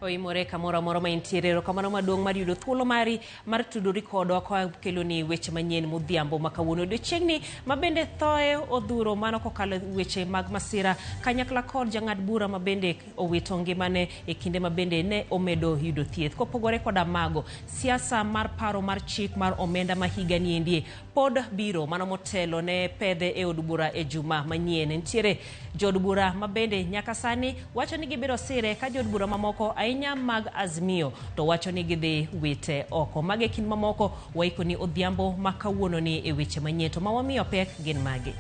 Oimore kamoro amora ma intiere. Erokamano maduong' mar yudo thuolo mari mar tudori kodwa kwa keloni weche manyien modhiambo ma kawuono. Odiochieng'ni ma bende thoe odhuro mano kokalo weche mag masira kanyakla kod jang'ad bura ma bende owito ngimane e kinde ma bende ne omedo yudo thieth. Kopogore koda mago, siasa mar paro mar chik mar omenda ma higa ni endie pod biro mano motelo ne pedhe e od bura e juma manyien. Nitiere jood bura ma bende nyaka sani wacho ni gibiro sire ka jood bura mamoko ahinya mag Azimio to wacho ni gidhi wite oko. Mago e kind mamoko waikoni odhiambo ma kawuono ni e weche manyien to ma wamiyo pek gin magi.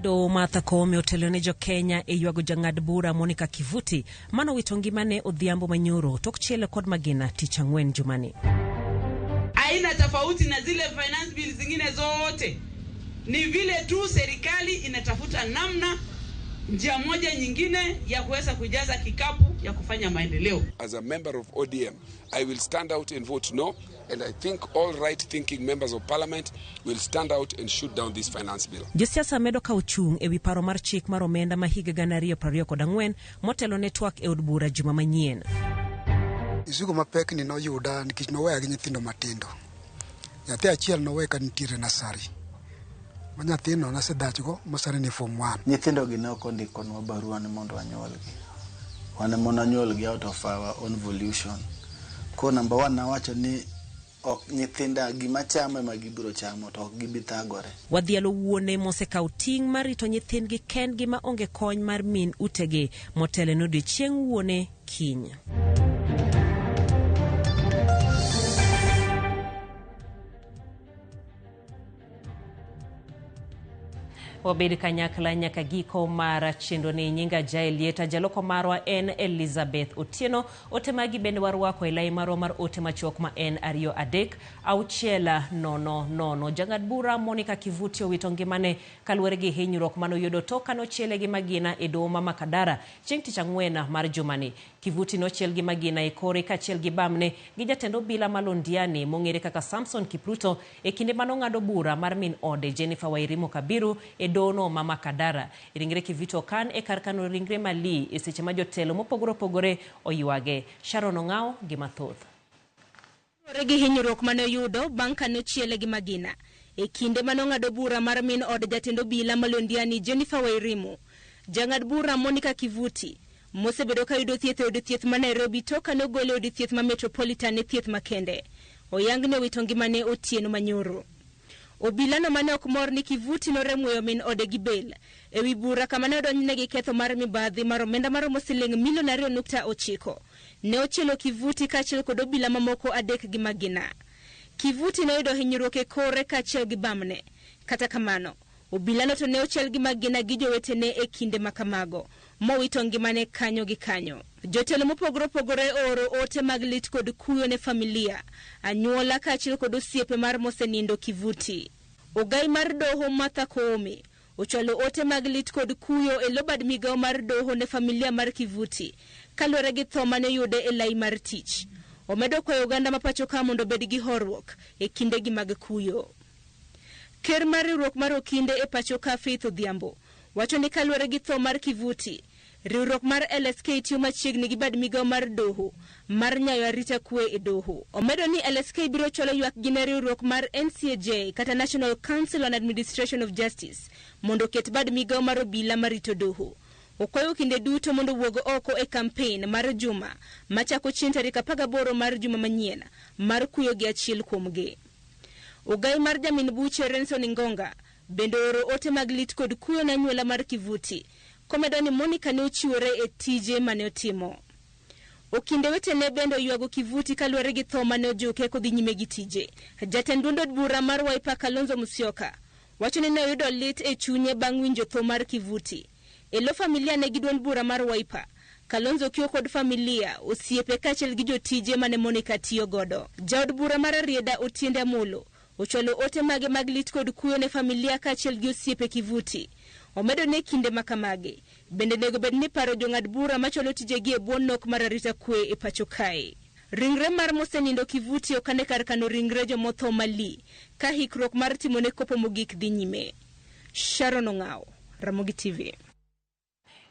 Doho Martha Koome otelo ne jokenya e ywago jang'ad bura Monica Kivuti manowito ngimane odhiambo manyoro tok chiele kod magina tich ang'wen jumani. Haina tofauti na zile finance bill zingine zote, ni vile tu serikali inatafuta namna, njia moja nyingine ya kuweza kujaza kikapu ya kufanya maendeleo. As a member of ODM, I will stand out and vote no, and I think all right-thinking members of parliament will stand out and shoot down this finance bill. Josiasa medo kawo chung' ewi paro mar chik mar omenda ma higa 2024 motelo ne twak e od bura juma manyien. Mzigo mapek ni noyuda nikech noweya gi nyithindo matindo. Nyathi achiel nowe ka nitiere nasari. Ma nyathino nasedhachgo ma sani ni form 1. Nyithindo gi ne ok ondikonwa barua ni mondo wanyuolgi. Wan ema nanyuolgi out of our own volition. Koro number one nawacho ni ok nyithinda gima chamo ema gibiro chamo to ok gibi thagore. Wadhialo wuone mosekawo ting' mar rito nyithindgi kendgi ma onge kony mar min utegi motelo ne odiechieng' wuone kiny. Wabed kanyakla nyaka giko mar chenro ni. Nyinga Jael Lieta, jaloko marwa en Elizabeth Otieno. Ote magi bende warwako e lai marwa mar ote machuok ma en 2 3 6 0 0. Jang'ad bura Monica Kivuti owito ngimane kaluwore gi hinyruok manoyudo tok kanochiele gi magina e doho ma Makadara chieng' tich ang'wen mar jumani. Kivuti nochiel gi magina e kore kaachiel gi bamne gi jatend obila ma Londiani mong'ere kaka Samson Kipruto e kinde manong'ado bura mar min ode Jennifer Wairimu Kabiru e dohono ma Makadara. Ringre Kivuti okan e kar kano ringre Malii e seche ma jotelo mopogore opogore oywage. Sharon Ong'awo gi mathoth. Kaluwore gi hinyruok mane oyudo bang' kane ochiele gi magina e kinde mane ong'ado bura mar min od jatend obila ma Londiani Jennifer Wairimu, jang'ad bura Monica Kivuti mosebedo ka yudo thieth e od thieth ma Nairobi tok kane ogole e od thieth ma Metropolitan ne thieth makende, oyang ni owito ngimane otieno manyoro. Obilano mane ok mor ni Kivuti noremweyo min ode gi bel ewi bura kama ne odonjne gi ketho mar mibadhi mar omenda maromo siling milion 2.9 ne ochielo Kivuti kaachiel kod obila mamoko 3 gi magina. Kivuti noyudo hinyruok e kore kaachiel gi bamne. Kata kamano, obilano to ne ochiel gi magina gi jowetene e kinde ma kamago, mowito ngimane kanyo gi kanyo. Jotelo mopogore opogore ooro ote mag lit kod kuyo ne familia, anyuola kaachiel kod osiepe mar mosenindo Kivuti. Ogai mar doho Martha Koome ochwalo ote mag lit kod kuyo e lo bad migawo mar doho ne familia mar Kivuti kaluwore gi tho mane oyude e lai mar tich. Omedo kwayo oganda ma pacho ka mondo obed gi horuok e kindegi mag kuyo. Ker mar riwruok mar okinde e pacho ka Faith Odhiambo wacho ni kaluwore gi tho mar Kivuti, riwruok mar LSK tiyo machiegni gi bad migawo mar doho mar nyayo arita kwe e doho. Omedo ni LSK biro chwalo ywakgi ne riwruok mar NCAJ kata National Council on Administration of Justice mondo oket bad migawo mar obila marito doho. Okwayo kinde duto mondo owuog oko e kampen mar juma machako chieng' tarik 18 mar juma manyien mar kuyo gi achiel kuomgi. Ogai mar jamin buche Renson Ingonga bende ooro ote mag lit kod kuyo ne anyuola mar Kivuti komedo ni Monica ne ochiwore e tije mane otimo. Okinde wetene bende oywago Kivuti kaluwore gi tho mane ojuke kodhi nyime gi tije. Jatend duond od bura mar Wiper Kalonzo Musyoka wacho ni ne oyudo lit e chunye bang' winjo tho mar Kivuti. E lo familia ne gi duond bura mar Wiper, Kalonzo kiyo kod familia, osiepe kaachiel gi jotije mane Monica tiyo godo. Jaod bura mar Rarieda Otiende Amolo ochwalo ote mage mag lit kod kuyo ne familia kaachiel gi osiepe Kivuti. Omedo ni kinde ma kamagi bende nego bed ni paro jong'ad bura machwalo tijegi e bwo nok mar arita kwe e pacho kae. Ringre mar mosenindo Kivuti okan e kar kano ringre jomotho Malii ka hikruok mar timone kopo mogik dhi nyime. Sharon Ong'awo, Ramogi TV.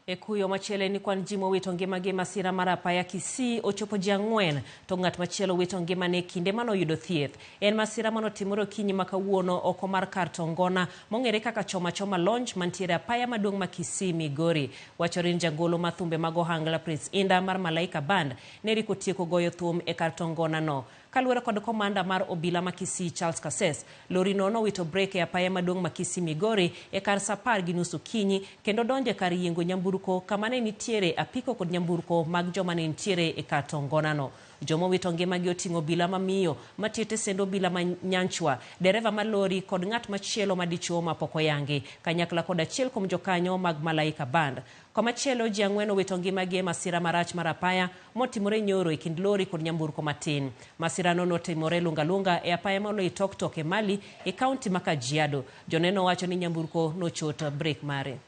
E kuyo machielo ni kwan ji mowito ngimagi e masira mar apaya Kisii ochopo ji 4 to ng'at machielo wito ngimane kinde manoyudo thieth. En masira manotimore okinyi ma kawuono oko mar kar Tongona mong'ere kaka Choma Choma Lounge mantiere apaya maduong' ma Kisii Migori. Wachore ni jagolo ma thumbe mag ohangla Prince Indah mar Malaika Band ne riko tieko goyo thum e kar Tongona no. Kaluwore kod komanda mar obila ma Kisii Charles Kases, lori no nowito brek e apaya maduong' ma Kisii Migori e kar saa 10:30 okinyi kendo donjo e kar yiengo nyamburko kama ne nitiere apiko kod nyamburko mag joma ne nitiere e kar Tongona no. Joma owito ngimagi oting'o obila mamiyo matiyo e tesend obila ma Nyanchwa, dereva mar lori kod ng'at machielo madichuo mapok oyangi, kanyakla kod achiel kuom jokanyo mag Malaika Band. Komachielo ji 4 owito ngimagi e masira marach mar apaya motimore nyoro e kind lori kod nyamburko matin. Masirano notimore Lunga Lunga e apaya ma Oloitoktok e Mali e kaunti ma Kajiado. Joneno wacho ni nyamburko nochot brek mare.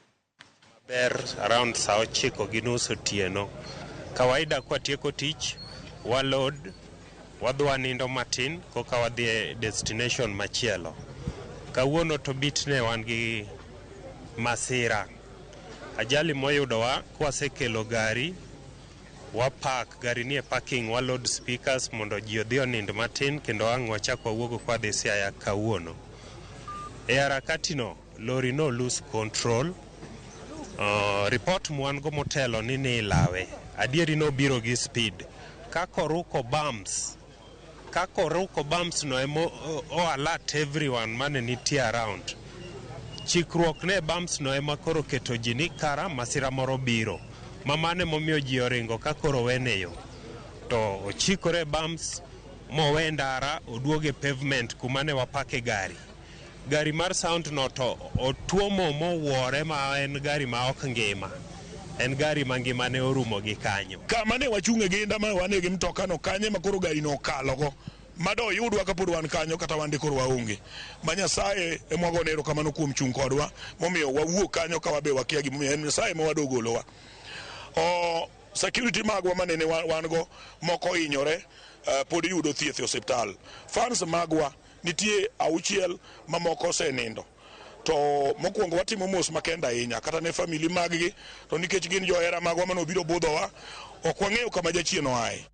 Ber around saa 9:30 otieno. Kawaida kwatieko tich, walod, wadhi wanindo matin koka wadhi e destination machielo. Kawuono to bit ne wan gi masira. Ajali moyudowa kwasekelo gari, wapark gari nie parking, walod speakers mondo ji odhi onind matin kendo ang' wachak wawuogo kwadhi Siaya kawuono. E harakati no, lori no lose control. Report mwan go motelo ni nilawe. Adieri nobiro gi speed. Kakoruko bumps, kakoruko bumps no emo o alert everyone mane nitie around. Chikruok ne bumps no ema koro keto ji ni kara masira moro biro. Ma mano emomiyo ji oringo ka koro wene yo. To ochikore bumps mowe ndara oduogo e pavement kuma ne wapake gari. Gari mar sound no to otuomo mowuore ma en gari ma ok ngima. En gari ma ngimane orumo gi kanyo. Kama ne wachung'e gi inda ma wane gi mtoka no kanye ma koro gari no okalogo mado oyudwa kapod wan kanyo kata wan koro waonge ma Nyasaye ema wagone erokamano kuom chung' kodwa momiyo wawuok kanyo ka wabe wakia gimomiyo en Nyasaye ema wadogolowa. O security magwa manene wan go moko hinyore pod yudo thieth e osiptal. Fans magwa nitie 6 mamoko osenindo. To mokwongo watimo mos makende ahinya kata ne family mag-gi to nikech gin johera magwa manobiro budhowa ok wang'eyo kama jachien oaye.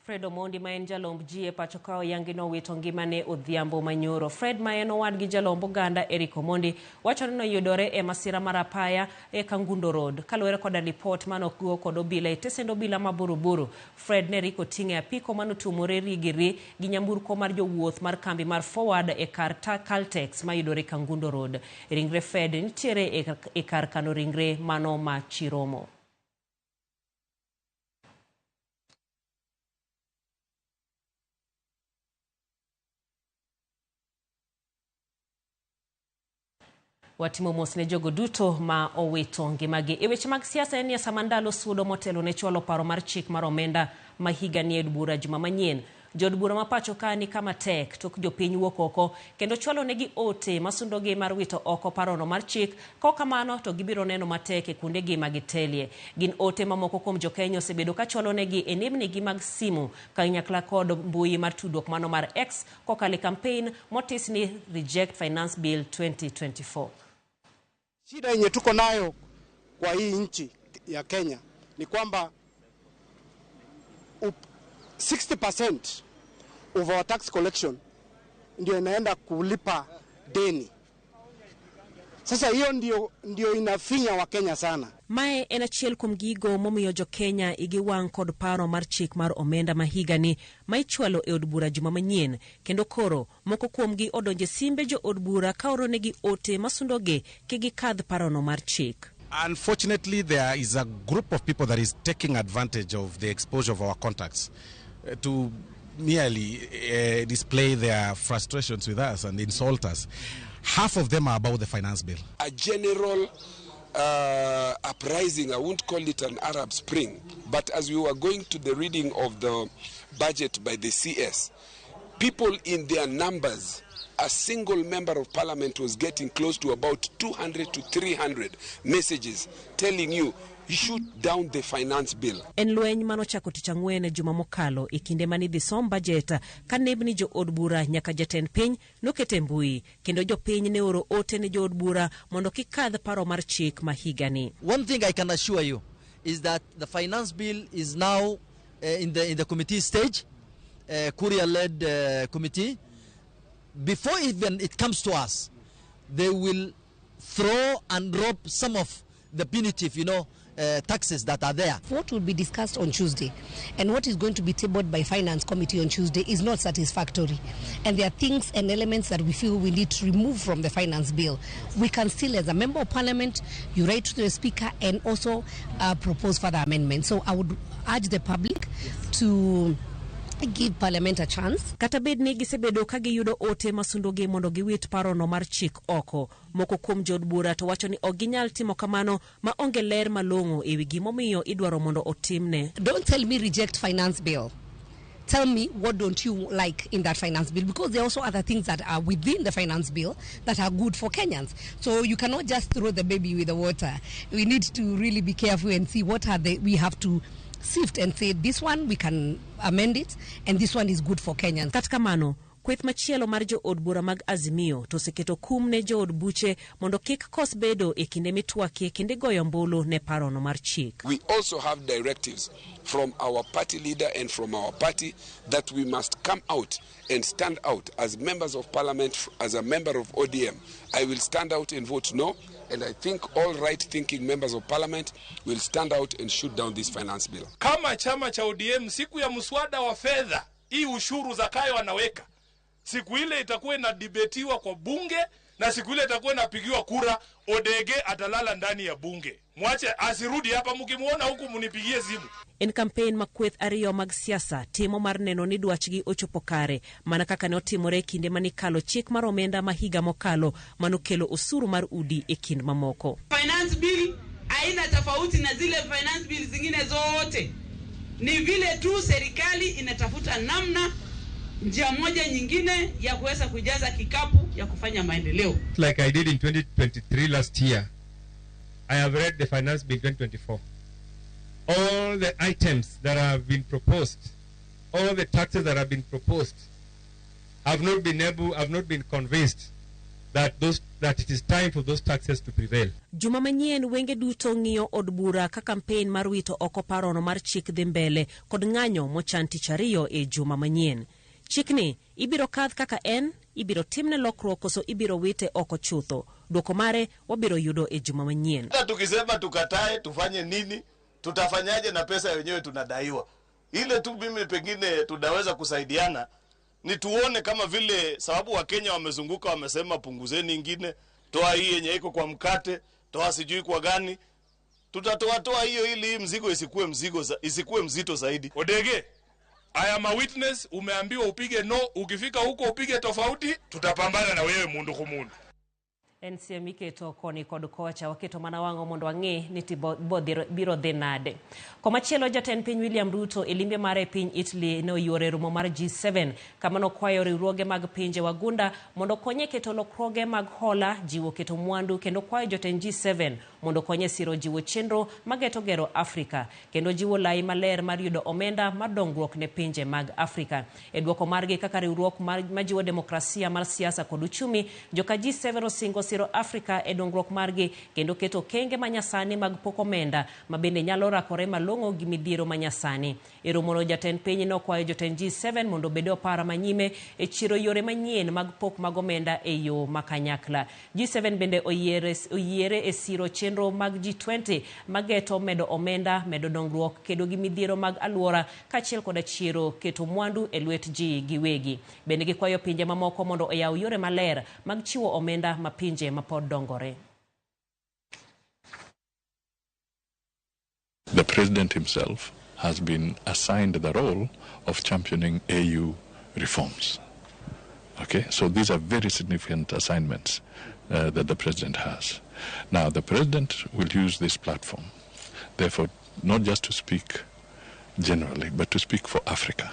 Fred Omondi ma en jalomb ji e pacho ka oyangi nowito ngimane odhiambo manyoro. Fred ma en owadgi jalomb oganda Eric Omondi wacho ni noyudore e masira mar apaya e Kangundo Road. Kaluwore koda lipot manogo kod obila e tesend obila ma Buruburu, Fred ne riko ting'e apiko manotuomore ri gi nyamburko mar jowuoth mar kambi mar Forward e kar Caltex mayudore Kangundo Road. Ringre Fred nitiere e kar kano ringre mano ma Chiromo. Watimo mos ne jogo duto ma owito ngimagi. E weche mag siasa en ni sama ndalo sudo motelo ne chwalo paro mar chik mar omenda ma higa ni e od bura juma manyien. Jood bura ma pacho ka ni kama tek tok jopiny wuok oko kendo chwalo negi ote masundogi mar wito oko parono mar chik. Kok kamano to gibiro neno matek e kuondegi ma gitelie. Gin ote mamoko kuom jokenya osebedo ka chwalo negi e nembnigi mag simu kanyakla kod mbui mar tudruok mano mar X kokalo e campaign motis ni Reject Finance Bill 2024. Shida yenye tuko nayo kwa hii nchi ya Kenya ni kwamba 60% of our tax collection ndio inaenda kulipa deni. Sasa hiyo ndio inafinya Wakenya sana. Mae en achiel kuom gigo momiyo jokenya igi wang' kod paro mar chik mar omenda ma higani ma ichwalo e od bura juma manyien kendo koro moko kuomgi odonje simbe jo od bura ka oronegi ote masundogi kik gikadh parono mar chik. Unfortunately, there is a group of people that is taking advantage of the exposure of our contacts to merely display their frustrations with us and insult us. Half of them are about the finance bill. A general uprising, I won't call it an Arab Spring, but as we were going to the reading of the budget by the CS, people in their numbers, a single member of parliament was getting close to about 200 to 300 messages telling you, Shoot down the finance bill. En lweny manochako tich ang'wen juma mokalo e kinde mane idhi som bajet ka nembni jood bura nyaka jatend piny noket e mbui kendo jopiny ne oro ote ne jood bura mondo kik kadh paro mar chik ma higani. One thing I can assure you is that the finance bill is now in the committee stage, Kuria-led committee. Before even it comes to us, they will throw and drop some of the punitive, taxes that are there. What will be discussed on Tuesday and what is going to be tabled by Finance Committee on Tuesday is not satisfactory. And there are things and elements that we feel we need to remove from the finance bill. We can still, as a member of parliament, you write to the speaker and also propose further amendments. So I would urge the public to give parliament a chance. Kata bed ni gisebedo ka giyudo ote masundogi mondo giwit parono mar chik oko. Moko kuom jood bura to wacho ni ok ginyal timo kamano ma onge ler malong'o e wi gimomiyo idwaro mondo otimne. Don't tell me reject finance bill. Tell me what don't you like in that finance bill, because there are also other things that are within the finance bill that are good for Kenyans. So you cannot just throw the baby with the water. We need to really be careful and see what are the, we have to sift and say this one we can amend it and this one is good for Kenyans. Kata kamano, kweth machielo mar jood bura mag Azimio to oseketo kum ne jood buche mondo kik kos bedo e kinde mitwakie kendo goyo ombulu ne parono mar chik. We also have directives from our party leader and from our party that we must come out and stand out as members of parliament, as a member of ODM. I will stand out and vote no, and I think all right-thinking members of parliament will stand out and shoot down this finance bill. Kama chama cha ODM siku ya mswada wa fedha, hii ushuru Zakayo anaweka, siku ile itakuwa inadebetiwa kwa bunge na siku ile itakuwa inapigiwa kura. Odege atalala ndani ya bunge. Mwache asirudi hapa, mkimuona huku munipigie simu. En kampen ma kweth ariyo mag siasa timo mar neno ni dwachgi ochopo kare mana kaka ne otimore e kinde mane ikalo chik mar omenda ma higa mokalo manokelo osuru mar udi e kind mamoko. Finance bill haina tofauti na zile finance bill zingine zote. Ni vile tu serikali inatafuta namna, njia moja nyingine ya kuweza kujaza kikapu ya kufanya maendeleo. Like I did in 2023 last year, I have read the finance bill 2024. All the items that have been proposed, all the taxes that have been proposed, have not been convinced that it is time for those taxes to prevail. Juma manyien wenge duto ng'iyo od bura ka kampen mar wito oko parono mar chik dhi mbele kod ng'anyo mochan tich ariyo e juma manyien. Chikni ibiro kadh kaka en, ibiro timne lokruok koso ibiro wite oko chutho. Dwoko mare wabiro yudo e juma manyien. Hata tukisema tukatae tufanye nini, tutafanyaje na pesa yenyewe tunadaiwa? Ile tu mimi pengine tunaweza kusaidiana ni tuone kama vile sababu wa Kenya wamezunguka wamesema punguzeni ingine, toa hii yenye iko kwa mkate, toa sijui kwa gani. Tutatoa toa hiyo ili mzigo isikuwe mzito zaidi. Odege, I am a witness, umeambiwa upige no, ukifika huko upige tofauti, tutapambana na wewe mundu kumundu. NCM iketo koni kod kocha waketo mana wang'o mondo wang'e ni biro dhi nade. Komachielo jatend piny William Ruto e limbe mare e piny Italy ne oyuore romo mar G7 kama nokwayo riwruoge mag pinje wagunda mondo konye keto lokruoge mag hola, jiwo keto mwandu kendo kwayo jotend G7 mondo konye siro jiwo chenro mageto gero Afrika kendo jiwo lai maler mar yudo omenda mar dongruok ne pinje mag Afrika. E dwoko margi kaka riwruok majiwo demokrasia mar siasa kod uchumi, joka G7 osingo siro Afrika e dongruok margi kendo keto okenge manyasani mag poko omenda ma bende nyalo rakore malong'o gi midhiero manyasani. E romono jatend piny nokwayo jotend G7 mondo obed opara manyime e chiro yore manyien mag pok mag omenda e yo makanyakla. G7 bende oyiere e siro chenro mag G20 mageto medo omenda, medo dongruok, kedo gi midhiero mag aluora kaachiel koda chiero keto mwandu e lwet ji giwegi. Bende gikwayo pinje mamoko mondo oyaw yore maler mag chiwo omenda ma pinje mapod dongore. The president himself has been assigned the role of championing AU reforms. Okay, so these are very significant assignments that the president has. Now, the president will use this platform, therefore, not just to speak generally, but to speak for Africa.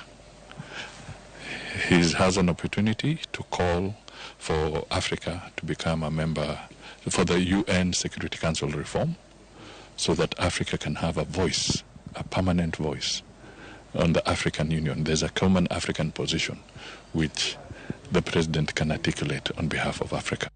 He has an opportunity to call for Africa to become a member for the UN Security Council reform, so that Africa can have a voice, a permanent voice on the African Union. There's a common African position which the president can articulate on behalf of Africa.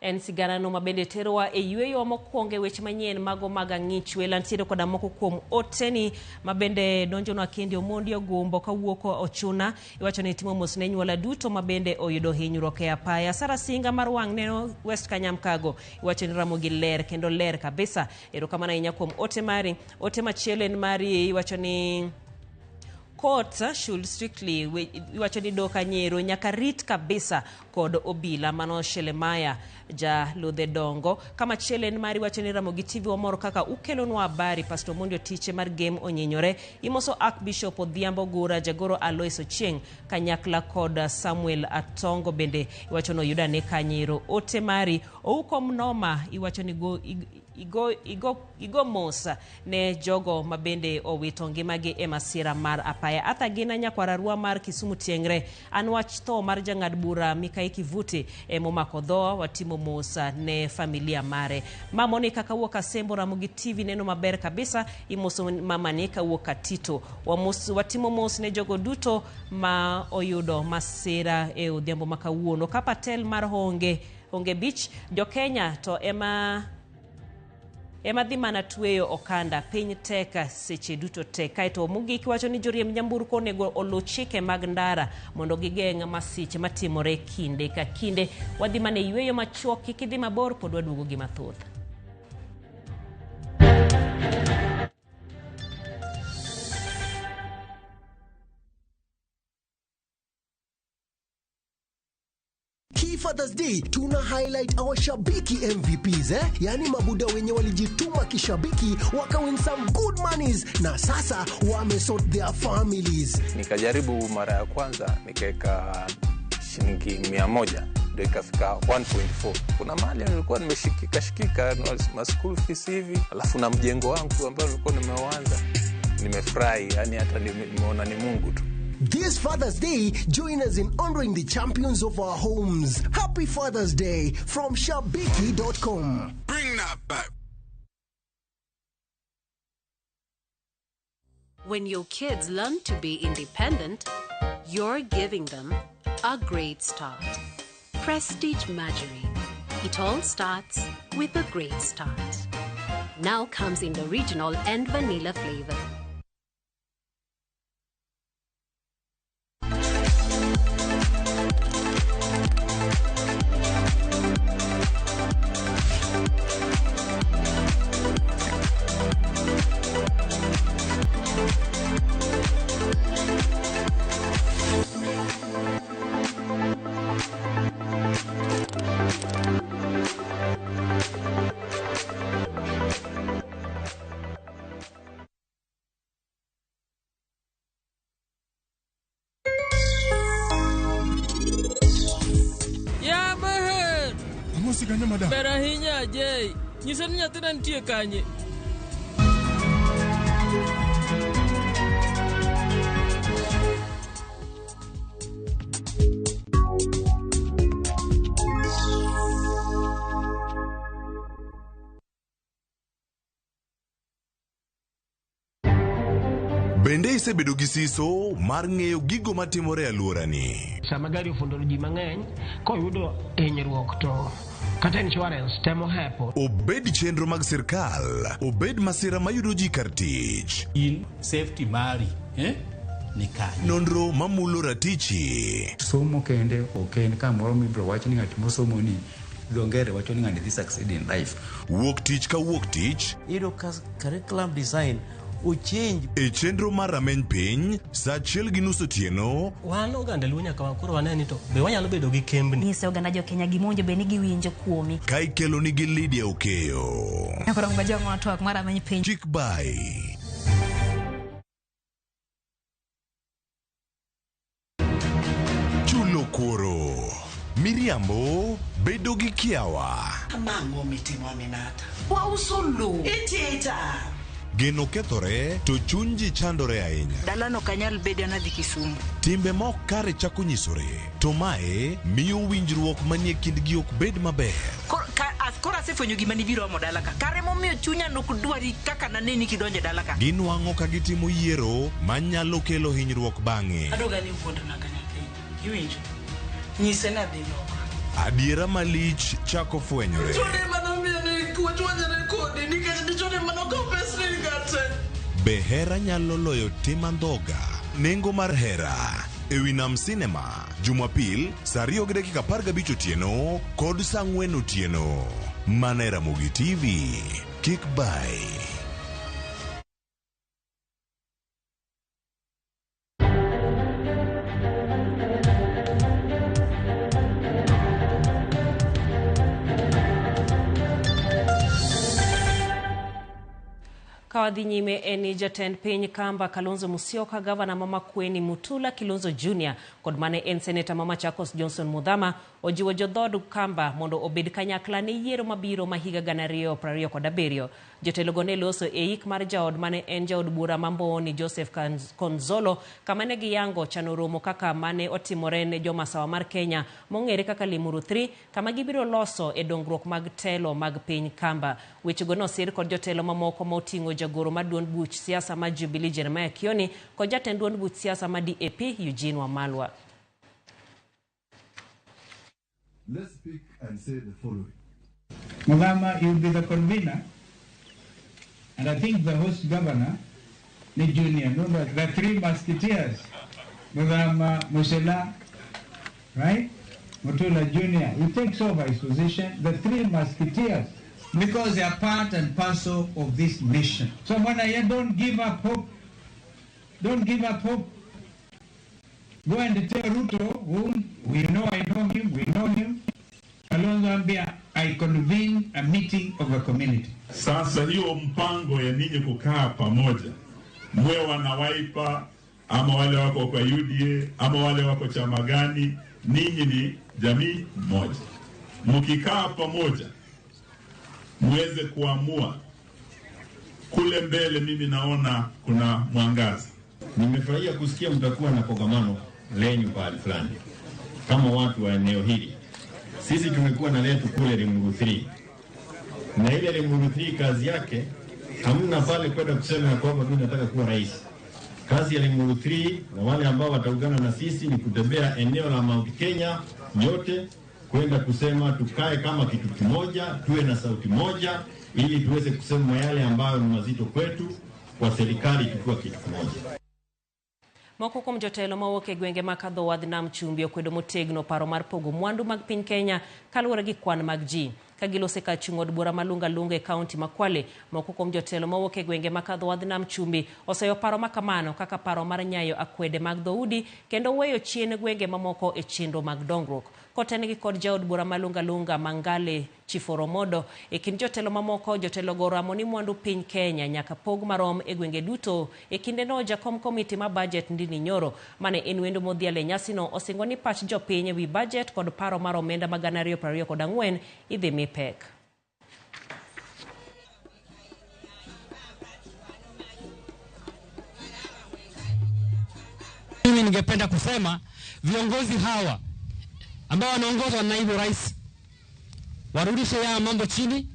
En siganano mabende terowa e yweyo mokwongo e weche manyien mago mag ang'ich wela ntiere koda moko kuom oteni mabende donjonwa kendi Omondi Ogumbo kawuok Ochuna iwacho ni timo mos ne nyuola duto mabende oyudo hinyruok e apaya. Sara Singa mar wang' neno West Kanyamkago iwacho ni Ramogi ler kendo ler kabisa. Erokamano ahinya kuom ote mari. Ote machielo en mari iwacho ni court should strictly iwacho ni doka Nyero nyaka rit kabisa kod obila. Mano Shelemaya ja ludhe dongo. Kama chielo en mari iwacho ni Ramogi TV wamor kaka ukelonwa habari. Pastor Omondi Otiche mar Game onyinyore. Imoso Archbishop Odhiambo Gura, Jagoro Alois Ochieng kanyakla kod Samuel Atongo bende iwacho ni oyudane Kanyero. Ote mari Ouko Mnoma iwacho ni igo mos ne jogo mabende owito ngimagi e masira mar apaya. Arthur Gina nyakwar mar Kisumu Tiengre, an wach tho mar jang'ad bura Mikai Kivuti emomako dhowa, watimo mos ne familia mare. Mamoni kawuok Asembo Ramogi TV neno maber kabisa, imoso mamani kawuok Katito. Watimo mos ne jogo duto ma oyudo masira e odhiambo ma kawuono. Kapatel mar Honge Beach, jo Kenya to ema dhi mana tweyo okanda, piny tek seche duto te. Kaeto mogik wacho ni joriemb nyamburko onego oluw chike mag ndara mondo gigeng' masiche matimore kinde ka kinde. Wadhi mana e yweyo machuok, kik idhi mabor, pod waduogo gi mathoth. Father's Day tuna highlight our shabiki MVPs yani mabuda wenye walijituma kishabiki wakawin some good monies na sasa wamesort their families. Nikajaribu mara ya kwanza nikaweka shilingi 100 ndio ikafika 1.4. Kuna mahali nilikuwa nimeshikika shikika ma school fees hivi, alafu na mjengo wangu ambao nilikuwa nimeanza. Nimefurahi, yani hata nimeona ni Mungu tu. This Father's Day, join us in honoring the champions of our homes. Happy Father's Day from Shabiki.com. Bring that back. When your kids learn to be independent, you're giving them a great start. Prestige Margarine. It all starts with a great start. Now comes in the original and vanilla flavor. Ber ahinya Ajay, nyisa ni nyathina nitie kanye? Bende isebedo gi siso mar ng'eyo gigo matimore e alworani? Sama gari ofundo ji mang'eny, koyudo hinyruok to kata insurance temo hepo. Obed chenro mag sirkal, obed masira mayudo ji kar tich. In safety mari, ni kanye? Nonro mamulo ratichi. Somo kende ok en kamoro mibiro wach ni ng'at mosomo ni dongere wacho ni ng'ani dhi succeed in life. Wuok tich ka wuok tich. Iyudo ka curriculum design ochange. E chenro mar rameny piny, saa 1:30 otieno. Wan oganda Luo nyaka koro wane ni to be wanyalo bedo gi kembni. Nyise oganda jo Kenya gima bed ni giwinjo kuomi. Ka ikelo nigi Lydia Okeyo. Koro ngajong twak mar rameny piny. Chik bai. Chulo kuoro. Miriambo bedo gi kiawa. Mang'o mitimo Aminata? Wauso lowo. Itita. Geno kethore to chuny ji chandore ahinya. Dalano ok anyal bedo anadhi Kisumu. Timbe ma ok kare chako nyisore, to mae miyo winjruok manie kindgi ok bed maber. Koro Asefwenyo gima nibiro omo dala ka. Kare momiyo chunya nok dwari kaka naneni kidonjo e dala ka. Ginwang'o ka gitimo yiero manyalo kelo hinyruok bang'e. Adoga ni wuondona ka nyathini. Iwinjo? Nyise ni adhi loka. Adiera malich chako fwenyore. Chode manomiyo ne wachwanyore kodi nikech dichode manokawo pesni kate. Be hera nyalo loyo tim andhoga? Nengo mar hera ewi Nam Cinema Jumapil saa 2:15 otieno kod saa 4 otieno. Mana e Ramogi TV. Kik bai. Ka wadhi nyime en ni jatend piny Kamba Kalonzo Musyoka, gavana ma Makueni Mutula Kilonzo Jr kod mane en seneta ma Machakos Johnson Muthama ojiwo jodhood Kamba mondo obed kanyakla ne yiero mabiro ma higa 2027. Jotelogo ne loso e ik mar jaod mane en jaod bura ma Mbowoni Joseph Konzolo kama ne giyango chano romo kaka mane otimore ne jomasawa mar Kenya mong'ere kaka Limuru 3 kama gibiro loso e dongruok mag telo mag piny Kamba. Wechego nosir kod jotelo mamoko ma oting'o jagoro mar duond buch siasa ma Jubilee Jeremiah Kioni kod jatend duond buch siasa ma DAP Eugene Wamalwa. Let's speak and say the following. Muthama, you'll be the convener, and I think the host governor, ni Junior, no, the three musketeers, Muthama, Musila, right? Mutula Junior, he takes over his position, the three musketeers, because they are part and parcel of this nation. So when I don't give up hope, don't give up hope. Go and tell Ruto, whom we know, I know him, we know him. Kalonzo ambia, I convene a meeting of a community. Sasa hiyo mpango ya ninyi kukaa pamoja, mwe wana Wiper ama wale wako kwa UDA ama wale wako chama gani, ninyi ni jamii moja. Mkikaa pamoja muweze kuamua kule mbele. Mimi naona kuna mwangaza. Nimefurahia kusikia mtakuwa na kongamano lenyu pahali fulani kama watu wa eneo hili. Sisi tumekuwa na letu kule Limuru 3, na ile Limuru 3 kazi yake hamna pale kwenda kusema ya kwamba mimi nataka kuwa rais. Kazi ya Limuru 3 na wale ambao wataungana na sisi ni kutembea eneo la Mount Kenya yote kwenda kusema tukae kama kitu kimoja, tuwe na sauti moja, ili tuweze kusema yale ambayo ni mazito kwetu kwa serikali tukiwa kitu kimoja. Moko kuom jotelo mawuok e gwenge ma kadho wadh nam chumbi okwedo motegno paro mar pogo mwandu mag piny Kenya kaluwore gi kwan mag ji. Ka gilose kar chung' od bura ma Lunga Lunga e kaunti ma Kwale, moko kuom jotelo mawuok e gwenge ma kadho wadh nam chumbi oseyo paro ma kamano kaka paro mar nyayo akwede mag dhoudi kendo weyo chien gwenge mamoko e chenro mag dongruok. Kotengi kod jaod bura ma Lunga Lunga Mangale Chiforomodo, e kind jotelo mamoko, jotelo go oramo ni mwandu piny Kenya nyaka pog marom e gwenge duto. E kindeno jakom komiti ma budget Ndindi Nyoro mane en wendo modhial e nyasino osingo ni pach jopiny ewi budget kod paro mar omenda ma 2024 idhi mi pek. Mimi ningependa kusema viongozi hawa ambao wanaongozwa na naibu rais warudishe ya mambo chini,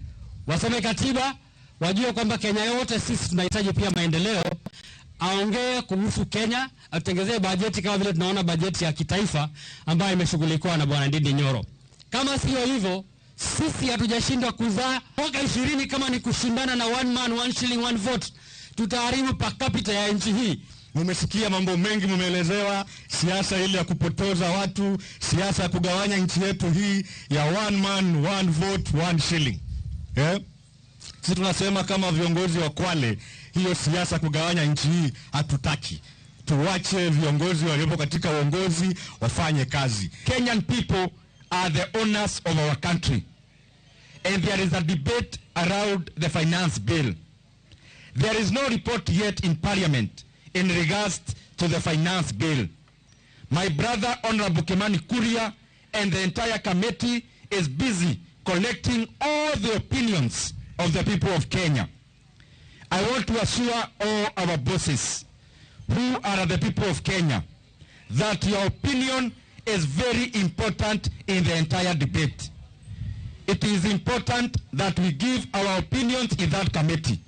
wasome katiba, wajue kwamba Kenya yote sisi tunahitaji pia maendeleo. Aongee kuhusu Kenya, atengezee bajeti kama vile tunaona bajeti ya kitaifa ambayo imeshughulikiwa na Bwana Ndindi Nyoro. Kama sio hivyo, sisi hatujashindwa kuzaa mwaka 20 kama ni kushindana na one man one shilling one vote, tutaharibu per capita ya nchi hii. Mumesikia mambo mengi, mumeelezewa siasa ile ya kupotoza watu, siasa ya kugawanya nchi yetu hii ya one man one vote one shilling. Sisi tunasema kama viongozi wa Kwale, hiyo siasa kugawanya nchi hii hatutaki. Tuwache viongozi waliopo katika uongozi wafanye kazi. Kenyan people are the owners of our country, and there is a debate around the finance bill. There is no report yet in parliament in regards to the finance bill. My brother Honorable Kimani Kuria and the entire committee is busy collecting all the opinions of the people of Kenya. I want to assure all our bosses who are the people of Kenya that your opinion is very important in the entire debate. It is important that we give our opinions in that committee.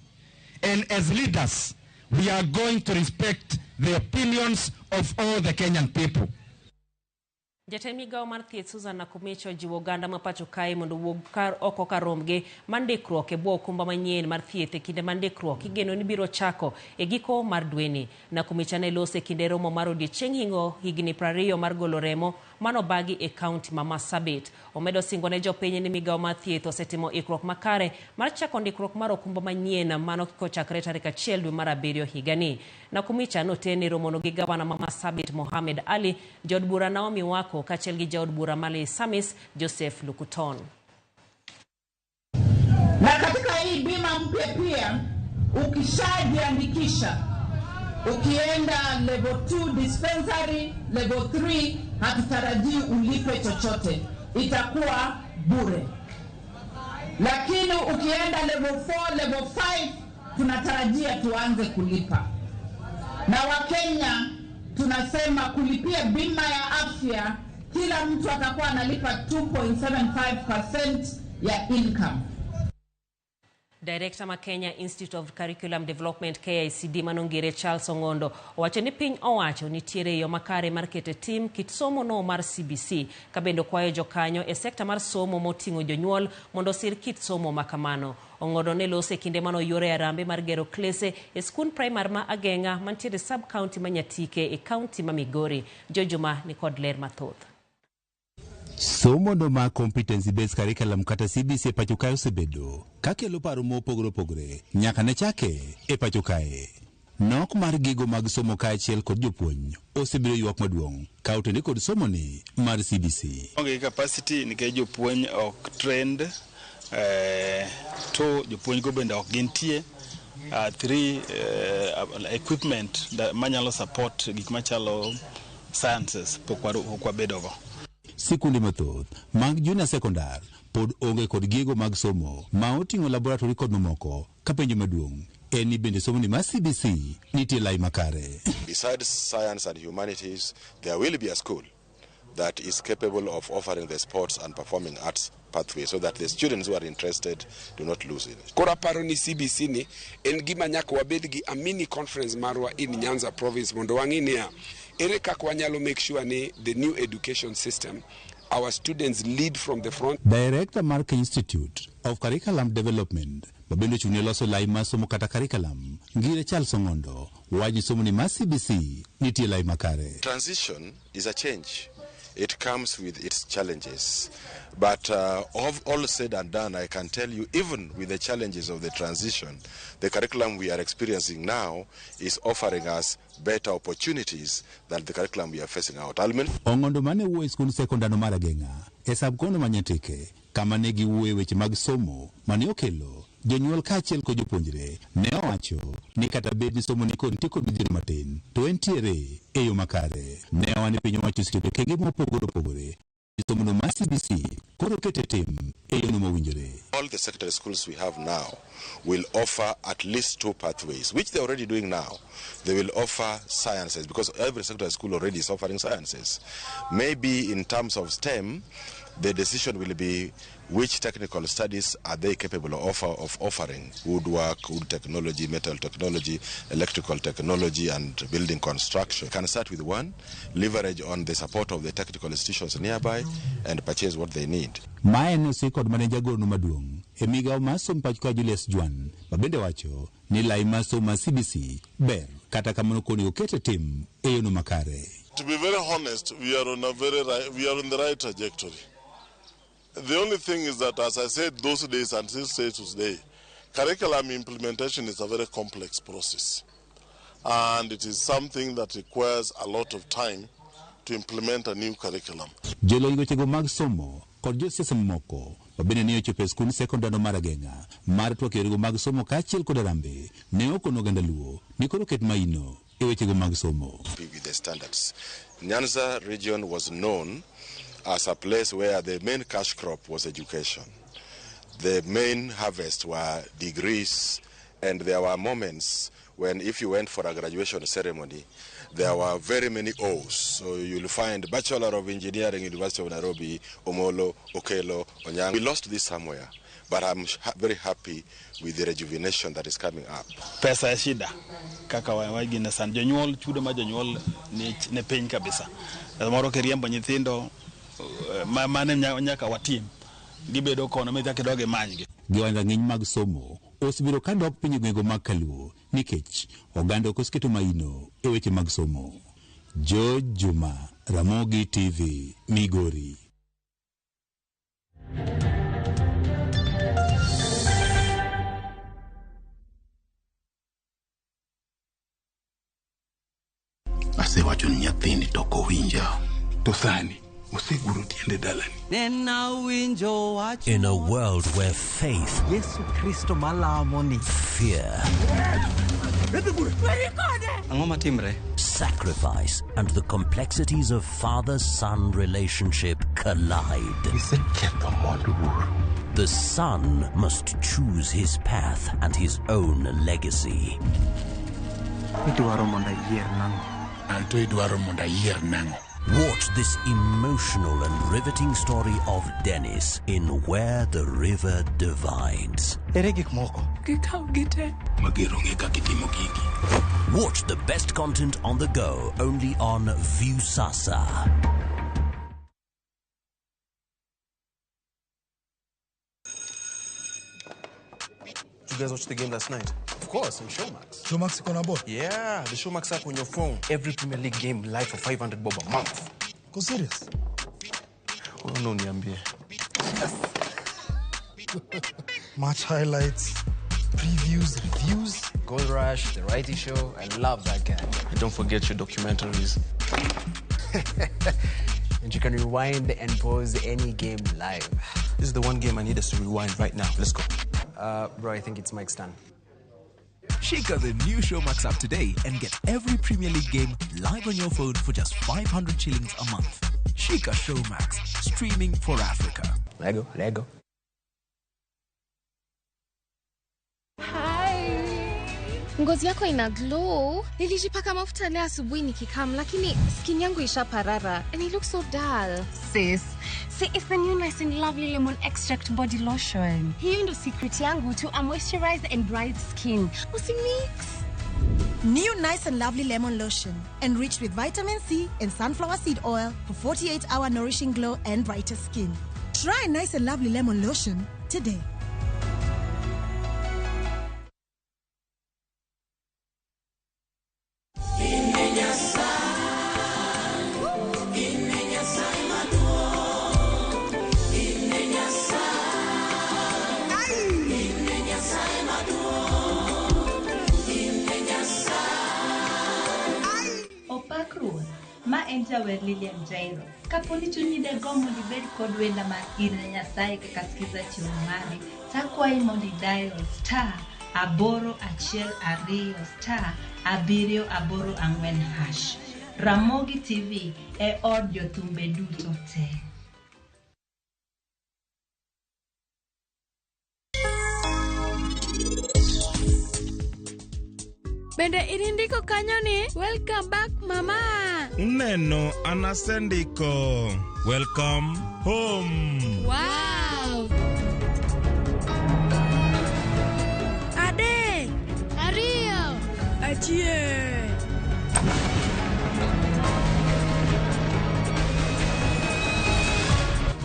And as leaders, we are going to respect the opinions of all the Kenyan people. Jatend migawo mar thieth Susan Nakhumicha ojiwo oganda ma pacho kae mondo owuog kar oko kar rombgi mar ndikruok e bwo okumba manyien mar thieth e kinde ma ndikruok igeno ni biro chako e giko mar dweni. Nakhumicha ne loso e kinde romo mar odiechieng' hingo higni 20 mar golo remo manobagi e kaunti ma Marsabit. Omedo singo ne jopiny ni migawo mar thieth osetimo ikruok makare mar chako ndikruok mar okumba manyien mano kochakre tarik 1 dwe mar 7 higani. Nakhumicha noten e romono gi gavana ma Marsabit Mohamed Ali, jaod bura Naomi Wako kaachiel gi jaod bura Mali Samis Joseph Lukuton. Na katika hii bima mpya pia ukishajiandikisha ukienda level 2 dispensary, level 3 hatutarajii ulipe chochote, itakuwa bure. Lakini ukienda level 4, level 5 tunatarajia tuanze kulipa. Na Wakenya tunasema kulipia bima ya afya kila mtu atakuwa analipa 2.75% ya income. Director ma Kenya Institute of Curriculum Development KICD manongire Charles Ong'ondo owacho ni piny owacho nitiere yo makare mar keto tim kit somo no mar CBC ka bende kwayo jokanyo e sekta mar somo moting'o jonyuol mondo osir kit somo makamano. Ong'ondo ne loso e kinde manoyuore e arambe mar gero klese e skund primar ma Ageng'a mantiere sub county ma Nyatike e county ma Migori. Jojuma ni kod ler mathoth. Somo no mar competency based curriculum kata CBC e pacho kae osebedo kakelo paro mopogore opogore nyaka ne chake e pacho kae. Nok mar gigo mag somo kaachiel kod jopuonj osebedo ywak maduong' ka otende kod somo ni mar CBC. Onge capacity nikech jopuonj ok trained, to jopuonj go bende ok gintie. 3 equipment manyalo support gik machalo sciences pok wabedogo. Sikunde mathoth mag junior secondar pod onge kod gigo mag somo ma oting'o laboratory kod mamoko ka penjo maduong' en ni bende somo ni mar CBC nitie lai makare. Besides science and humanities, there will be a school that is capable of offering the sports and performing arts pathway so that the students who are interested do not lose it. Koro aparo ni CBC ni en gima nyaka wabed gi a mini conference marwa in Nyanza province mondo wang'i niya ere kaka wanyalo make sure ni the new education system our students lead from the front. Director mar Kenya Institute of Curriculum Development mabende ochung' ne loso lai mar somo kata curriculum Ngire Charles Ong'ondo wacho somo ni mar CBC nitie lai makare. Transition is a change. It comes with its challenges. But of all said and done, I can tell you, even with the challenges of the transition, the curriculum we are experiencing now is offering us better opportunities than the curriculum we are facing out. Ong'ondo mane wuoyo e skund sekondar mar Ageng'a e sub-county ma Nyatike kama ne giwuoye weche mag somo mane okelo jonyuol kaachiel kod jopuonjre ne owacho ni kata bed ni somo ni kod nitie kod midhiero matin to entiere e yo makare. Ne owa ni piny owacho oseketo okenge mopogore opogore somo no mar CBC koro kete tim e yono mowinjore. All the secondary schools we have now will offer at least 2 pathways, which they're already doing now. They will offer sciences because every secondary school already is offering sciences. Maybe in terms of STEM, the decision will be which technical studies are they capable of offering: woodwork, wood technology, metal technology, electrical technology, and building construction. Can start with one, leverage on the support of the technical institutions nearby, and purchase what they need. Mae ne osi kod mane jagorno maduong' e migawo mar somo pacho ka Julius Jwan mabende wacho ni lai mar somo mar CBC ber kata kamano koni okete tim e yono makare. To be very honest, we are on the right trajectory. The only thing is that, as I said those days and still say today, curriculum implementation is a very complex process. And it is something that requires a lot of time to implement a new curriculum. Jolony wechego mag somo kod josiasa mamoko mabende ne ochopo e skund sekondar mar Ageng'a mar twak yorego mag somo kaachiel kod Harambee ne okono oganda Luo ni koro ket maino e wechego mag somo. With the standards. Nyanza region was known as a place where the main cash crop was education. The main harvest were degrees, and there were moments when if you went for a graduation ceremony, There were very many O's. So you'll find Bachelor of Engineering, University of Nairobi, Omolo, Okelo, Onyango. We lost this somewhere, but I'm very happy with the rejuvenation that is coming up. Pesa e shida kaka wagine san jonyuol chudo ma jonyuol ni piny kabisa. Moro kiriembo nyithindo mane nyaka watim gibedo kono mi chak idog imanygi. Giwang' rang'iny mag somo osebiro ka dok piny e gwenge mag Kaluo nikech oganda ok oseketo maino e weche mag somo. George Juma, Ramogi TV, Migori. Asewacho ni nyathini to ok owinja. To sani oseguro tiende dalani. In a world where faith, Yesu Kristo malamo ni, fear, sacrifice, and the complexities of father-son relationship collide. The son must choose his path and his own legacy. Watch this emotional and riveting story of Dennis in Where the River Divides. Watch the best content on the go only on Viusasa. Did you guys watch the game last night? Of course, on Showmax. Showmax iko na ball? Yeah, the Showmax app on your phone. Every Premier League game live for 500 bob a month. Go serious? Oh, no, niambie. Yes. Match highlights, previews, reviews. Gold Rush, The Righty Show. I love that guy. And don't forget your documentaries. And you can rewind and pause any game live. This is the one game I need us to rewind right now. Let's go. Bro, I think it's Mike's turn. Shake the new Showmax app today and get every Premier League game live on your phone for just 500 shillings a month. Shika Showmax, streaming for Africa. Lego, Lego. Hi. Ngozi yako ina glow. Nilijipaka mafuta leo asubuhi nikikam, lakini skin yangu ishaparara and it looks so dull. Sis, see, it's the new Nice and Lovely Lemon Extract Body Lotion. Hiyo ndo secret yangu to a moisturized and bright skin. Usimix. New Nice and Lovely Lemon Lotion, enriched with vitamin C and sunflower seed oil for 48-hour nourishing glow and brighter skin. Try Nice and Lovely Lemon Lotion today. Ma en jawer Lilian Jairo. Kapo ni chunyi dagombo mondo ibed kod wenda mar In Nyasaye kaka skiza chiwo mari, takwayi mondo idial *812 *784#. Ramogi TV e od jothumbe duto te. Bende inindiko kanyo ni welcome back mama. Neno anasendiko welcome home. Wow. Ade, ariyo, achiel.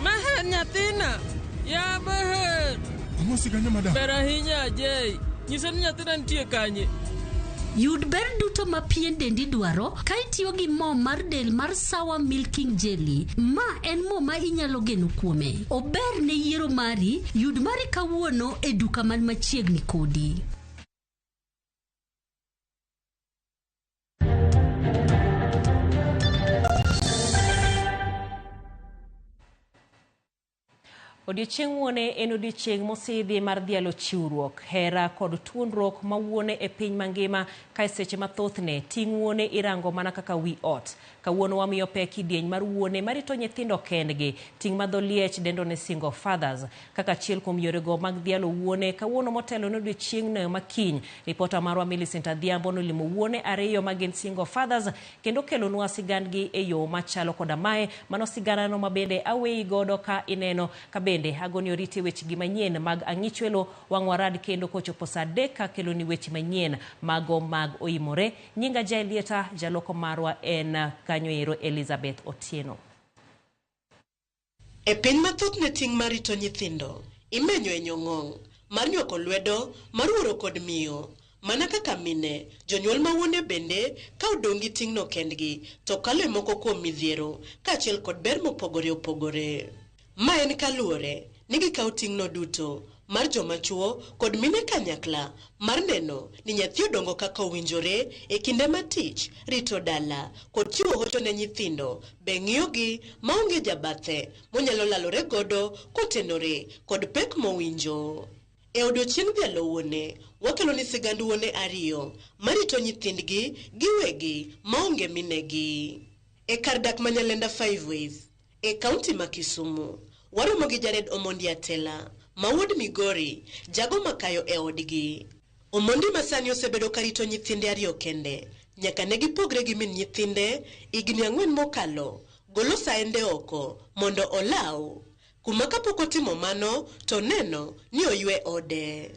Maher nyathina. Ya maher. Amosi kanyo madam. Ber ahinya Ajay. Nyisa ni nyathina nitie kanye. Yud ber duto ma pien dendi dwaro ka itiyo gi mo mar del mar Sawa Milking Jelly. Ma en mo ma inyalo geno kuome. Ober ne yiero mari, yud mari kawuono e duka man machiegni kodi. Odiochieng' wuone en odiochieng' mosidhi mar dhialo chiwruok, hera kod tuonruok ma wuone e piny mangima ka e seche mathothne ting' wuone irango mana kaka wi ot. Kawuono wamiyo pek kidieny mar wuone marito nyithindo kendgi, ting' ma dho liech dendo ne single fathers. Kaka achiel kuom yorego mag dhialo wuone, kawuono motelo ne odiochieng'no makiny, ripota marwa Millicent Adhiambo nolimo wuone ariyo ma gin single fathers kendo kelonwa sigandgi e yo machalo koda mae. Mano siganano ma bende aweyi godo ka ineno ka bende agoni oriti wechegi manyien mag ang'ichwelo wang' warad kendo kochopo saa 3 kakeloni weche manyien mago mag oimore. Nyinga Jaelieta, jaloko marwa en kanyo ero Elizabeth Otieno. E piny mathoth ne ting' mar rito nyithindo imenyo e nyong'ong' mar nywako lwedo mar wuoro kod miyo. Mana kaka mine, jonyuol ma wuone bende ka odong' gi ting'no kendgi to kalo e moko kuom midhiero kaachiel kod ber mopogore opogore. Ma en kaluwore ni gikawo ting'no duto mar joma chuo kod mine kanyakla mar neno ni nyathi odongo kaka owinjore e kinde ma tich, rito dala kod chiwo hocho ne nyithindo be ng'iyogi maonge jabathe monyalo lalore godo kotenore kod pek mowinjo. E odiochieng' dhialo wuone, wakelo ni sigand wuone ariyo marito nyithindgi giwegi maonge minegi. E kar dak ma Nyalenda Five Ways e kaunti ma Kisumu, waromo gi Jared Omondi Atela, ma wuod Migori, jago makayo e odgi. Omondi ma sani osebedo karito nyithinde ariyo kende, nyaka ne gipogre gi min nyithinde higni 4 mokalo, golo saende oko mondo olaw. Kuma kapok otimo mano to neno ni oywe ode.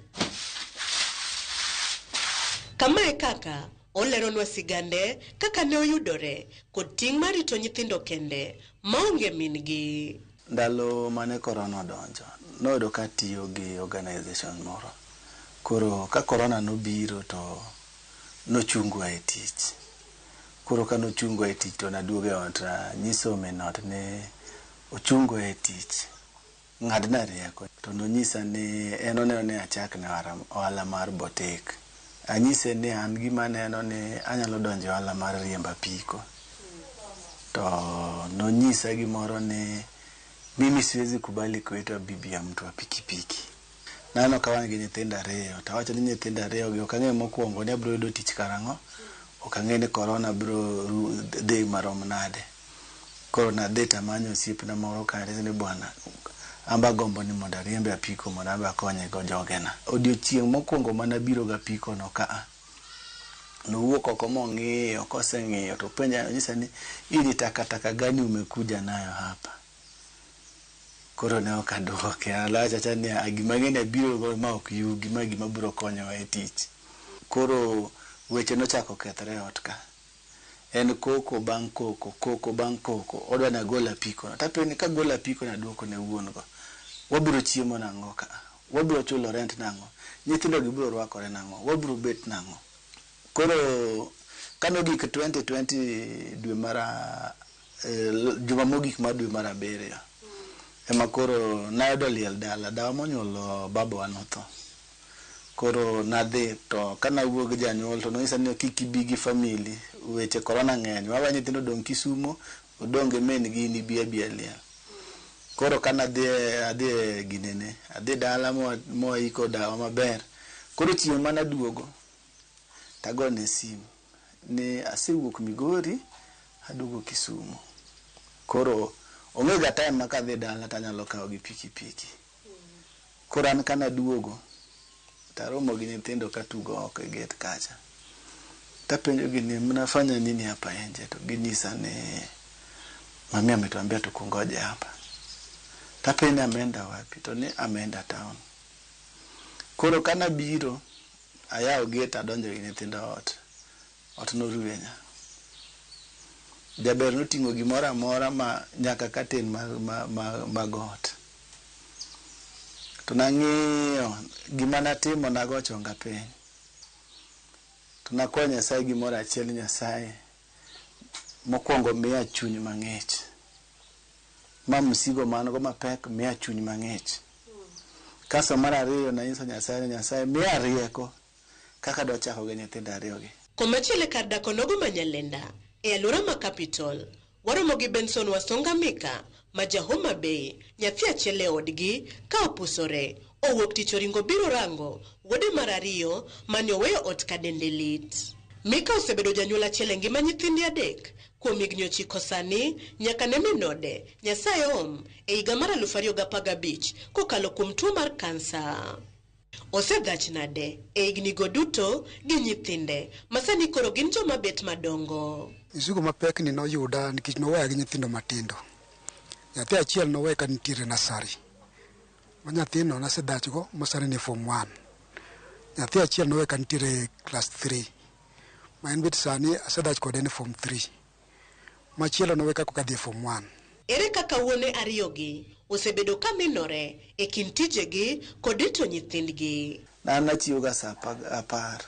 Kama e kaka oleronwa sigande kaka ne oyudore kod ting' mar rito nyithindo kende maonge min-gi. Ndalo mane korona odonjo, noyudo ka atiyo gi organization moro. Koro ka korona nobiro to nochungwa e tich. Koro ka nochungwa e tich to naduogo e ot anyiso min ot ni ochungwa e tich, ng'adna rieko. To nonyisa ni en oneno ni achakne ohala mar boutique. Anyise ni an gima aneno ni anyalo donjo e ohala mar riembo apiko. To nonyisa gimoro ni mimi siwezi kubali kuitwa bibi ya mtu wa pikipiki. Naneno ka wan gi nyithindo ariyo, to awacho ni nyithindo ariyo gi ok ang'eyo mokwongo ni abiro yudo tich karang'o, ok ang'eyo ni korona biro dhi marom nade. Koro nadhi tamanyo osiepna moro kae ni bwana, an be agombo ni mondo ariembe apiko mondo an be akonye go jogena. Odiochieng' mokwongo manabiro gi apiko no kaa, nowuok oko mong'iyo, koseng'iyo to openja, onyisa ni hii ni takataka gani umekuja nayo hapa? Koro ne ok aduoke, alawacho awacha ni gima ang'e ni abiro go ma ok yugi, ma gima biro konyowa e tich. Koro weche nochako kethre e ot ka. En koko bang' koko, koko bang' koko, odwa ni agol apiko no. Tapenje ni kagolo apiko no aduoko ne wuon go, wabiro chiemo nang'o ka? Wabiro chulo rent nang'o? Nyithindo gi biro rwakore nang'o? Wabiro bet nang'o? Koro kanogik 2020 dwe mar juma mogik mar dwe mar 7 ema koro nayudo liel dala, dawa monyuolo babawa notho. Koro nadhi to kanawuok gi janyuol to nonyisa ni kik ibi gi family, weche korona ng'eny, wawe nyithindo odong' Kisumo, odong' gi min gi in ibi abiya liel. Koro kanadhi adhi e ginene, adhi dala mwaiko dawa maber. Koro chieng' manaduogo tagone simu ni asewuok Migori aduogo Kisumu. Koro ong'e ga time ma kadhi dala tanyalo kawo gi pikipiki. Koro an kanaduogo taromo gi nyithindo katugo oko e gate kacha. Tapenjo gi ni mnafanya nini hapa nje? To ginyisa ni mami ametuambia tukungoje hapa. Tapenjo ameenda wapi? To ni ameenda town. Koro kanabiro ayawo gate adonjo gi nyithindo ot. Ot norwenya. Jaber noting'o gimoro amora ma nyaka curtain mag ot. To nang'iyo gima natimo nago chonga piny. To nakwayo Nyasaye gimoro achiel, Nyasaye mokwongo miya chuny mang'ich. Ma msigo ma an go mapek miya chuny mang'ich. Kasto mar ariyo nanyiso Nyasaye ni Nyasaye miya rieko kaka adwa chako gi nyithindo ariyo gi. Komachielo e kar dak onogo ma Nyalenda, e alwora ma Capital, waromo gi Benson Wasonga Mika, ma ja Homa Bay, nyathi achiel e odgi, ka opusore, owuok tich oringo biro rango wuode mar ariyo mane oweyo ot ka dende lit. Mika osebedo janyuol achiel e ngima nyithinde adek kuom higni 9 sani nyaka ne min ode Nyasaye om e higa mar 2015 kokalo kuom tuo mar kansa. Osedhach nade e hignigo duto gi nyithinde ma sani koro gin joma bet madongo. Mzigo mapek ni noyuda nikech noweya gi nyithindo matindo. Nyathi achiel noweya ka nitiere nasari. Ma nyathino nasedhachgo ma sani ni form 1. Nyathi achiel noweya ka nitiere class 3. Ma en bet sani asedhach kode ni form 3. Machielo noweya ka koka dhi e form 1. Ere kaka wuone ariyogi osebedo ka minore e kind tijegi kod rito nyithindgi? An achiewoga saa 10.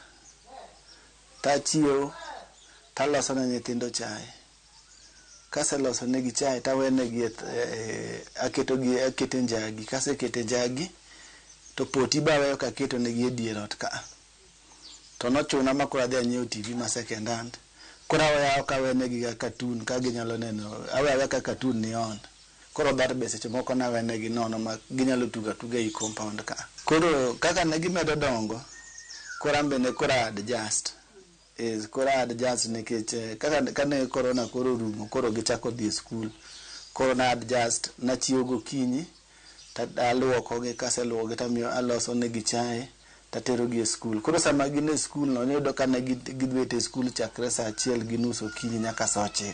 Tachiewo taloso ne nyithindo chae. Kaseloso negi chae tawenegi aketogi akete njagi. Kasekete njagi to poti be aweyo kaketo negi e dier ot ka. To nochuna ma koro adhi anyiewo TV ma second hand. Koro aweyo ok awenegi ga cartoon ka ginyalo neno, aweyo aweya ka cartoon ni on. Koro dhoot be seche moko nawenegi nono ma ginyalo tugo atuga ei compound ka. Koro kaka ne gimedo dongo, koro an bende koro a adjust. Koro a adjust nikech kaka kane corona koro orumo, koro gichako dhi e skul. Koro na adjust, nachiewo gokinyi, taluokogi, kaseluokogi tamiyo aloso negi chae, taterogi e skul. Koro sama gin e skul no, iyudo ka ne gibet e skul chakre saa 1:30 okinyi nyaka saa 9.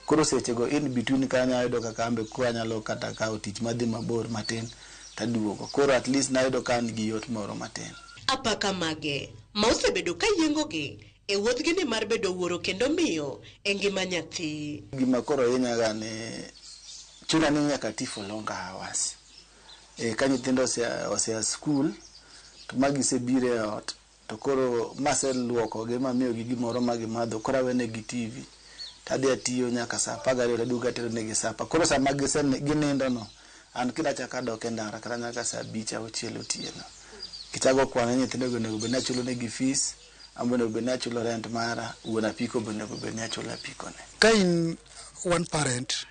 Koro sechego in between kanyo ayudo kaka an be koro anyalo kata kawo tich madhi mabor matin taduogo. Koro at least nayudo ka an gi yot moro matin. Apaka mage ma osebedo ka yiengogi e wuodhgi ni mar bedo wuoro kendo miyo e ngima nyathi. Gima koro hinyaga ni chuna ni nyaka ti for longer hours. Ka nyithindo osea skul to ma gisebiro e ot to koro maseluokogi mamiyogi gimoro ma gimadho koro awenegi TV tadhi atiyo nyaka saa 12 taduogo atero negi sapa. Koro sama ginindo no an kendo achako adok e ndara kata nyaka saa 5 6 otieno. Kichako kwano nyithindo go onego bed ni achulo negi fees, an be onego bed ni achulo rent mara, wuon apiko be onego bed ni achulo apiko ne. Ka in one parent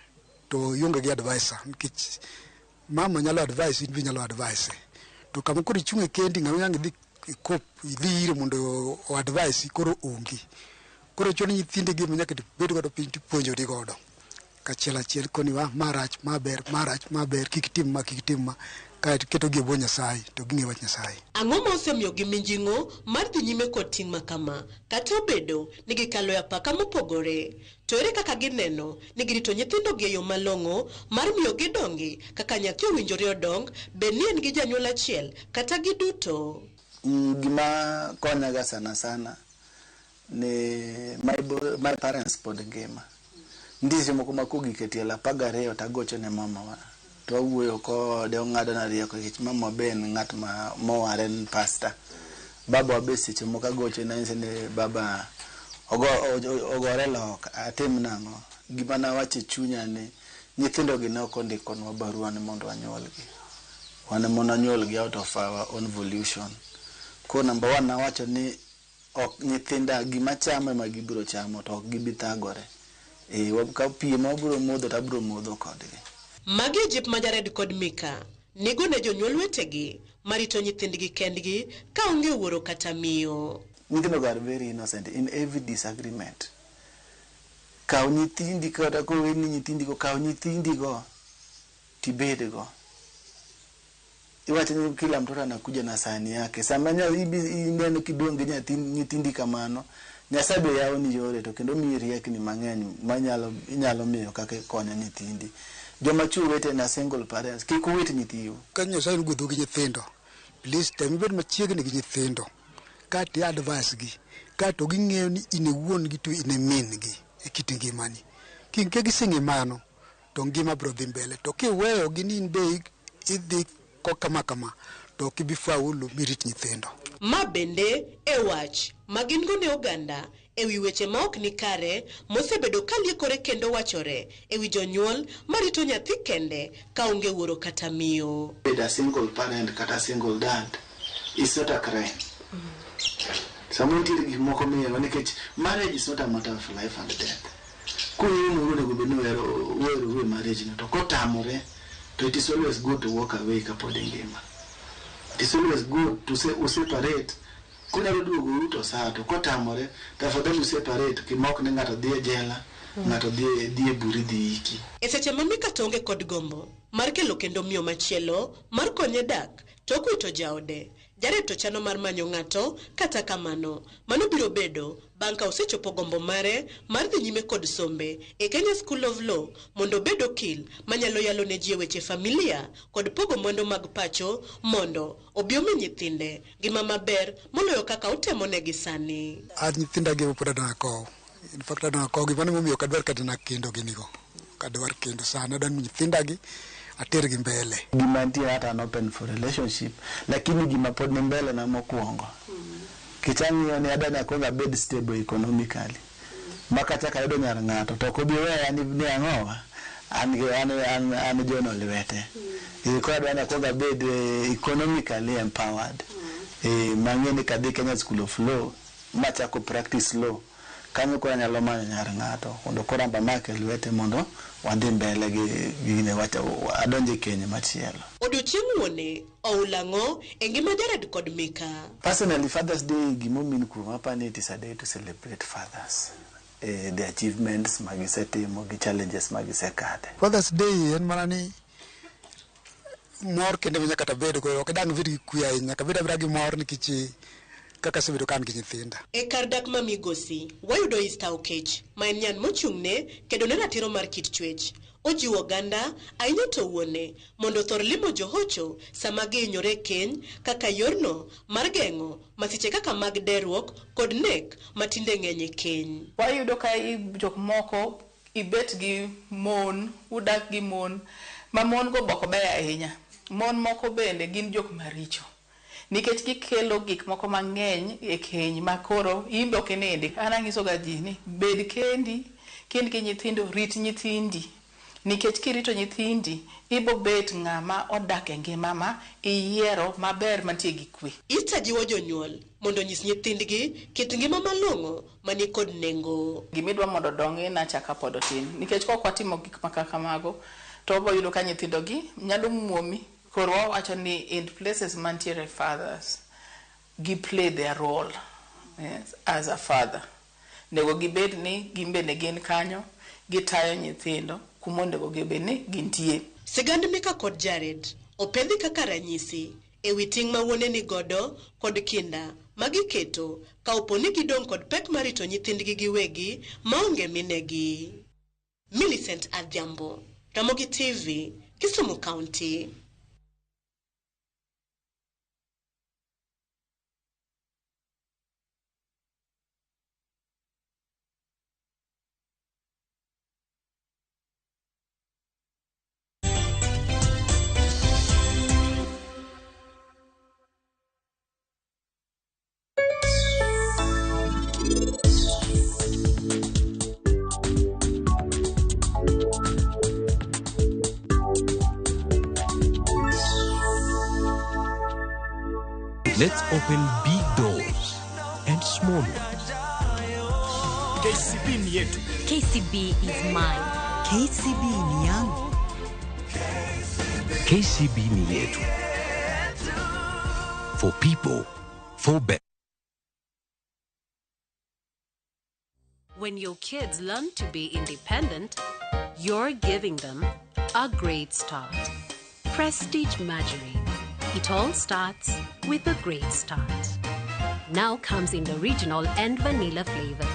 to ionge gi advisor nikech mama nyalo advise in be inyalo advise. To kama koro ichung' e kendi ng'ama nyang' idhi ikop idhi ire mondo o advise koro onge. Koro chuno ni nyithindi gi nyaka ibed godo piny tipuonjori godo. Kachiel achiel koni wa ma rach, ma ber, ma rach, ma ber, kik itim ma, kik itim ma. Kaeto iketogi e bwo Nyasaye to ging'e wach Nyasaye. Ang'o ma osemiyogi mijing'o mar dhi nyime kod ting' ma kama, kata obedo ni gikalo e apaka mopogore? To ere kaka gineno ni girito nyithindogi e yo malong'o mar miyo gidongi kaka nyathi owinjore odong, bed ni en gi janyuol achiel kata giduto? Gima konyaga sana sana ni my parents pod ngima. Nitie seche moko ma kogik e tielo 12 tagocho ne mamawa to wawuoyo kode ong'adona rieko nikech mamawa be en ng'at ma moware en pastor. Babawa be seche moko agochone anyise ni baba ogore loka atim nang'o. Gima nawacho e chunya ni nyithindo gi ne ok ondikonwa barua ni mondo wanyuolgi. Wan ema wanyuolgi out of our own volition. Koro number 1 nawacho ni ok nyithinda gima chamo ema gibiro chamo to ok gibi thagore. Ka pi ema wabiro modho to abiro modho kodgi. Magi e jip ma Jared kod Mika nigo ne jonyuol wetegi marito nyithindgi kendgi ka onge wuoro kata miyo. Nyithindo go are very innocent in every disagreement. Kaw nyithindi kata koweni nyithindi go, kaw nyithindi go tibedgo. Iwacho ni kila mtoto anakuja na sahani yake. Sama ineno kidong' gi nyithindi kamano, Nyasaye be yawoni yore to kendo miyi riekni mang'eny manyalo inyalo miyo kaka ikonyo nyithindi. Joma chwo wetena single parents, kik uwit nyithiu. Ka Nyasaye nogwedhou gi nyithindo, please tem ibed machiegni gi nyithindo. Kaeto i advise gi, kaeto ging'eyo ni in e wuon gi to in e min gi e kit ngimani. Ka giseng'e mano, to ngima biro dhi mbele. To kiweyo gi ni in be idhi kama kama, to ok ibi faulu mirit nyithindo. Ma bende e wach ma gin go ne oganda e wi weche ma ok ni kare mosebedo ka liekore kendo wachore e wi jonyuol marito nyathi kende ka onge wuoro kata miyo. Bedo a single parent kata single dad is not a crime. Sama nitie gik moko miyo nikech marriage is not a matter of life and death. Kuyuomoru onego bed ni uweroru e marriage no to kotamore to it is always good to walk away kapod ingima. It is always good to say useparate. Kunyalo duogoru to sawa to kotamore to afadhali useparate kimok ni ng'ato dhi e jela, ng'ato dhi e bur idhi iki. E seche ma Mika to onge kod gombo mar kelo kendo miyo machielo mar konye dak tok wito jaode, Jared to chano mar manyo ng'ato, kata kamano, mano biro bedo bang' ka osechopo gombo mare mar dhi nyime kod sombe e Kenya School of Law mondo obed okil manyalo yalo ne ji e weche familia kod pogo mwandu mag pacho mondo obi omi nyithinde ngima maber moloyo kaka otemo negi sani. An nyithinda gi pod adwa kow. In fact adwa kow gi mano emomiyo ok adwar kata na kendo gini go. Ok adwar kendo sani adwa ni nyithinda gi atergi mbele. Gima nitie hata an open for relationship lakini gima pod ni mbele na mokwongo. Nikech ang'iyo ni adwa ni akwong abed stable economically. Ma kata kayudo nyar ng'ato to ok obi weya ni ang'owa an gi an an an jono lwete. Koro adwa ni akwong abed economically empowered. Mang'e ni kadhi Kenya School of Law machako practice law kanyo koro anyalo manyo nyar ng'ato mondo koro amba amake lwete mondo wadhi mbele gi gine adonje keny machielo. Odiochieng' wuone oula ang'o e ngima Jared kod Mika? Personally, Father's Day gimomean kuoma apani it is a day to celebrate fathers. The achievements magisetimo gi challenges magisekadhe. Father's Day en mana ni mor kende ma nyaka tabed go, ok dang' ibed gi kwe ahinya, nyaka abed abeda gi mor nikech kaka asebedo ka an gi nyithinda. E kar dak ma Migosi, wayudo Easter Okech, ma en nyan mochung'ne kedo ne ratiro mar kit chwech. Ojiwo oganda, ahinya to wuone, mondo othor limo johocho sama gihinyore e keny kaka yorno mar geng'o masiche kaka mag derruok kod nek matinde ng'eny e keny. Wayudo ka jok moko ibet gi mon, udak gi mon, ma mon go bok beyo ahinya. Mon moko bende gin jok maricho. Nikech gikelo gik moko mang'eny e keny ma koro in be ok inindi. An ang'iso ga ji ni bed kendi, kind gi nyithindo, rit nyithindi. Nikech kirito nyithindi, ibo bet ng'ama odak e ngima ma iyiero maber mantie gi kwe. Easter jiwo jonyuol mondo onyis nyithindgi kit ngima malong'o mani kod nengo. Gimidwa mondo odong nacha kapod otin. Nikech kok watimo gik ma kamago, to wabo yudo ka nyithindo gi nyalo muomi. Koro wawacho ni in places mantiere fathers, gi play their role, yes, as a father. Nego gibed ni gin bende gin kanyo, gitayo nyithindo kuma onego gibed ni gintie. Sigand Mika kod Jared opedhi kaka ranyisi e wi ting' ma wuone ni godo kod kinda ma giketo ka opo ni gidong' kod pek mar rito nyithindgi giwegi maonge minegi. Millicent Adhiambo, Ramogi TV, Kisumu County. Let's open big doors and small ones. KCB ni yetu. KCB is mine. KCB ni yangu. KCB ni yetu. For people, for better. When your kids learn to be independent, you're giving them a great start. Prestige Margarine. It all starts with a great start. Now comes in the original and vanilla flavor.